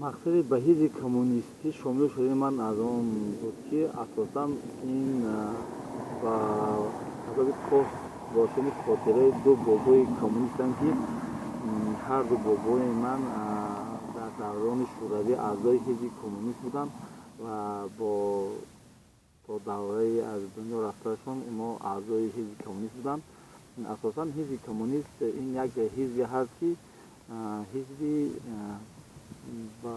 Мақсади ба ҳизби коммунистӣ шомил шудани ман аз он буд, ки асосан ин ба сабаби пос доштани хотираи ду бобои коммунистам, ки ҳар ду бобои ман дар даврони Шӯравӣ аъзои ҳизби коммунист буданд ва бо то давраи аз дунё рафтанашон онҳо аъзои ҳизби коммунист буданд. Асосан ҳизби коммунист ин як ҳизбе ҳаст, ки ҳизби ба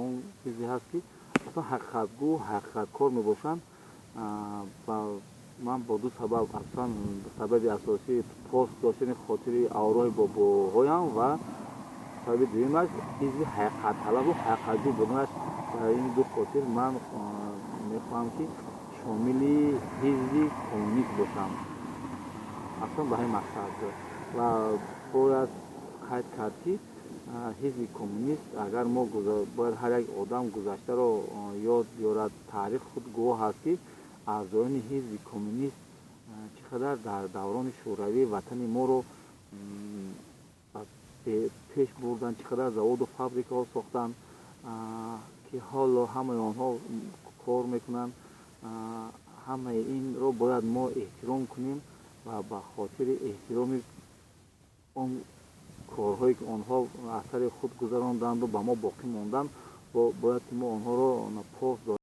он ҳизбе ҳаст, ки аслан ҳақиқатгӯ, ҳақиқаткор мебошанд. Ва ман бо ду сабаб, аслан сабаби асосӣ пос доштани хотири авроҳи бобоҳоям ва сабаби дуюмаш ҳизби ҳақиқатталабу ҳақиқатҷӯ буданаш. Ба ин ду хотир ман мехоҳам, ки шомили ҳизби коммунист бошам, аслан ба ҳамин мақсад. Ва бояд қайд кард, ки ҳизби коммунист, агар мо бояд ҳар як одам гузаштаро ёд биёрад, таърих худ гувоҳ аст, ки аъзоёни ҳизби коммунист чӣ қадар дар даврони Шӯравӣ ватани моро пеш бурданд, чӣ қадар заводу фабрикаҳо сохтанд, ки ҳоло ҳамаи онҳо кор мекунанд. Ҳамаи инро бояд мо эҳтиром кунем ва ба хотири эҳтироми он корҳое, ки онҳо аз сари худ гузаронданду ба мо боқӣ монданд, бояд ки мо онҳоро пос дорем.